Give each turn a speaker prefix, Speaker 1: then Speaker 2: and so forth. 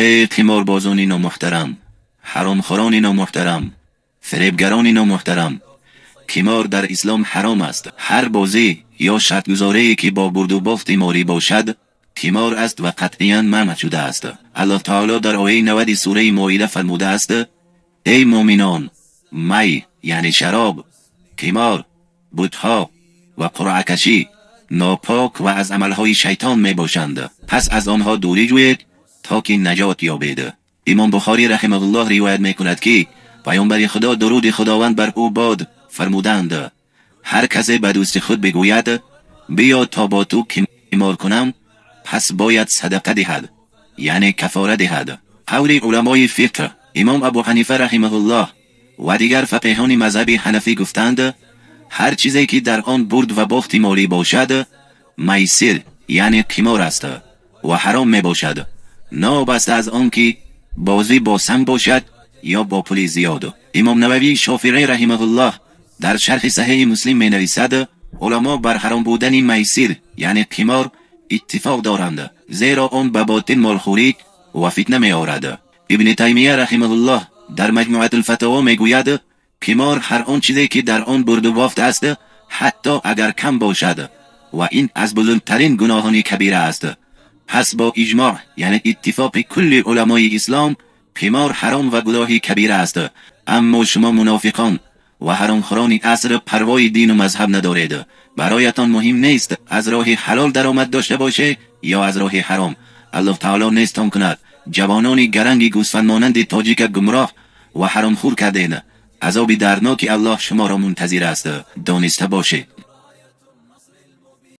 Speaker 1: Эй қиморбозони номуҳтарам, ҳаромхӯрони номуҳтарам, фиребгарони номуҳтарам, қимор дар ислом ҳаром аст. Ҳар бозӣ ё шартгузорие ки бо бурду бохти молӣ бошад, қимор аст ва қатъиян манъ шудааст. Аллоҳ таоло дар ояи 90 сураи Моида фармудааст: эй муъминон, май, яъне шароб, қимор, бутҳо ва қуръакашӣ нопок ва аз амалҳои шайтон мебошанд, пас аз онҳо дурӣ ҷӯед, то ки наҷот ёбед. Имом Бухорӣ раҳимаҳуллоҳ ривоят мекунад, ки паёмбари Худо, дуруди Худованд бар ӯ бод, фармуданд: ҳар касе ба дӯсти худ бигӯяд: «Биё, то бо ту қимор кунам», пас бояд садақа диҳад, яъне кафора диҳад. Қавли уламои фиқҳ: имом Абу Ҳанифа раҳимаҳуллоҳ ва дигар фақеҳони мазҳаби ҳанафӣ гуфтанд: ҳар чизе ки дар он бурд ва бохти молӣ бошад, майсир, яъне қимор аст ва ҳаром мебошад, новобаста аз он ки бозӣ бо санг бошад ё бо пули зиёд. Имом Нававии Шофиъӣ раҳимаҳуллоҳ дар шарҳи Саҳеҳи Муслим менависад: уламо бар ҳаром будани майсир, яъне қимор, иттифоқ доранд, зеро он ба ботил молхӯрӣ ва фитна меорад. Ибни Таймия раҳимаҳуллоҳ дар Маҷмӯатулфатово мегӯяд: қимор ҳар он чизе ки дар он бурду бофт аст, ҳатто агар кам бошад, ва ин аз бузургтарин гуноҳони кабира аст. Пас бо иҷмоъ, яъне иттифоқи кулли уламои ислом, қимор ҳаром ва гуноҳи кабира аст. Аммо шумо мунофиқон ва ҳаромхӯрони аср парвои дину мазҳаб надоред. Бароятон муҳим нест аз роҳи ҳалол даромад дошта бошед ё аз роҳи ҳаром. Аллоҳ таоло нестон кунад. Ҷавонони гаранги гӯсфандмонанди тоҷика гумроҳ ва ҳаромхӯр кардед. Азоби дардноки Аллоҳ шуморо мунтазир аст, дониста бошед.